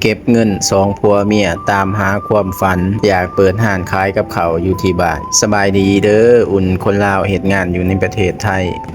ເກັບເງິນສອງຜົວເມຍຕາມຫາຄວາມຝັນ ຢາກເປີດຮ້ານຂາຍກັບເຂົ້າຢູ່ທີ່ບ້ານ. ສະບາຍດີເດີ ອຸ່ນຄົນລາວເຮັດງານຢູ່ໃນປະເທດໄທ.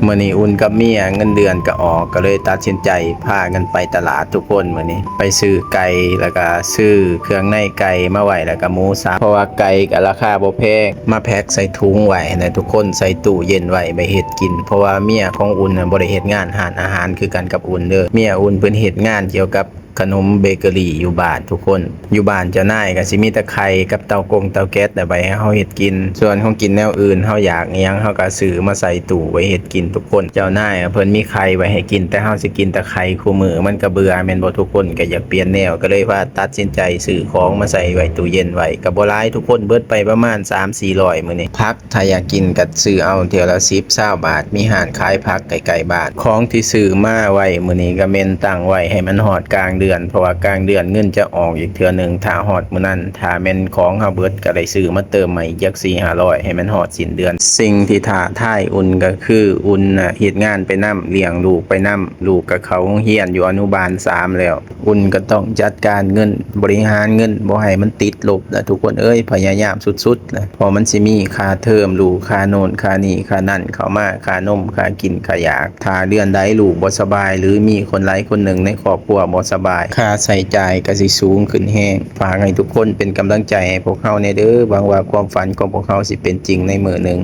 ມື້ນີ້ອຸ່ນກັບເມຍເງິນເດືອນກໍອອກ ກໍເລີຍຕັດສິນໃຈພາກັນໄປຕະຫຼາດທຸກຄົນ. ມື້ນີ້ໄປຊື້ໄກ່ ແລ້ວກໍຊື້ເຄື່ອງໃນໄກ່ມາໄວ້ ແລ້ວກໍໝູສັບ ເພາະວ່າໄກ່ກໍລາຄາບໍ່ແພງ ມາແພັກໃສ່ຖົງໄວ້ນະທຸກຄົນ ໃສ່ຕູ້ເຢັນໄວ້ໄປເຮັດກິນ. ເພາະວ່າເມຍຂອງອຸ່ນນະບໍ່ໄດ້ເຮັດງານຮ້ານອາຫານຄືກັນກັບອຸ່ນເດີ. ເມຍອຸ່ນເພິ່ນເຮັດງານກ່ຽວກັບ ຂະໜົມເບເກີຣີຢູ່ບ້ານທຸກຄົນ. ຢູ່ບ້ານເຈົ້ານາຍກໍຊິມີແຕ່ໄຂ່ກັບເຕົາກົງເຕົາແກັສໄວ້ໃຫ້ເຮົາເຮັດກິນ. ສ່ວນຂອງກິນແນວອື່ນ ເຮົາຢາກອີ່ຫຍັງ ເຮົາກໍຊື້ມາໃສ່ຕູ້ໄວ້ເຮັດກິນທຸກຄົນ. ເຈົ້ານາຍເພິ່ນມີໄຂ່ໄວ້ໃຫ້ກິນ ແຕ່ເຮົາຊິກິນແຕ່ໄຂ່ຄູ່ມື້ ມັນກໍເບື່ອແມ່ນບໍ່? ທຸກຄົນກໍຢາກປ່ຽນແນວ ກໍເລີຍວ່າຕັດສິນໃຈຊື້ຂອງມາໃສ່ໄວ້ຕູ້ເຢັນໄວ້ ກໍບໍ່ຫຼາຍທຸກຄົນ ເບິດໄປປະມານສາມສີ່ຮ້ອຍມື້ນີ້. ຜັກ ຖ້າຢາກກິນກໍຊື້ເອົາເທື່ອລະສິບ ຊາວບາດ ມີຮ້ານຂາຍຜັກໃກ້ໆບ້ານ. ຂອງທີ່ຊື້ມາໄວ້ມື້ນີ້ກໍແມ່ນຕັ້ງໄວ້ໃຫ້ມັນຮອດກາງເດືອນ ເພາະວ່າກາງເດືອນເງິນຈະອອກອີກເທື່ອໜຶ່ງ. ຖ້າຮອດມື້ນັ້ນ ຖ້າແມ່ນຂອງເຮົາເບິດ ກໍໄດ້ຊື້ມາເຕີມໃໝ່ອີກຈັກສີ່ຫ້າຮ້ອຍ ໃຫ້ມັນຮອດສິ້ນເດືອນ. ສິ່ງທີ່ທ້າທາຍອຸ່ນກໍຄື ອຸ່ນນະເຮັດງານໄປນຳ ລ້ຽງລູກໄປນຳ ລູກກໍເຂົ້າໂຮງຮຽນຢູ່ອະນຸບານສາມແລ້ວ. ອຸ່ນກໍຕ້ອງຈັດການເງິນ ບໍລິຫານເງິນບໍ່ໃຫ້ມັນຕິດລົບນະທຸກຄົນເອີຍ ພະຍາຍາມສຸດໆນະ ເພາະມັນຊິມີຄ່າເທີມລູກ ຄ່າໂນ່ນຄ່ານີ້ ຄ່ານັ້ນເຂົ້າມາ ຄ່ານົມ ຄ່າກິນ ຄ່າຢາກ. ຖ້າເດືອນໃດລູກບໍ່ສະບາຍ ຫຼື ມີຄົນໃດຄົນໜຶ່ງໃນຄອບຄົວບໍ່ສະບາຍ ຄ່າໃຊ້ຈ່າຍກໍຊິສູງຂຶ້ນແຮງ. ຝາກໃຫ້ທຸກຄົນເປັນກຳລັງໃຈໃຫ້ພວກເຮົາແດ່ເດີ ຫວັງວ່າຄວາມຝັນຂອງພວກເຮົາຊິເປັນຈິງໃນມື້ໜຶ່ງ.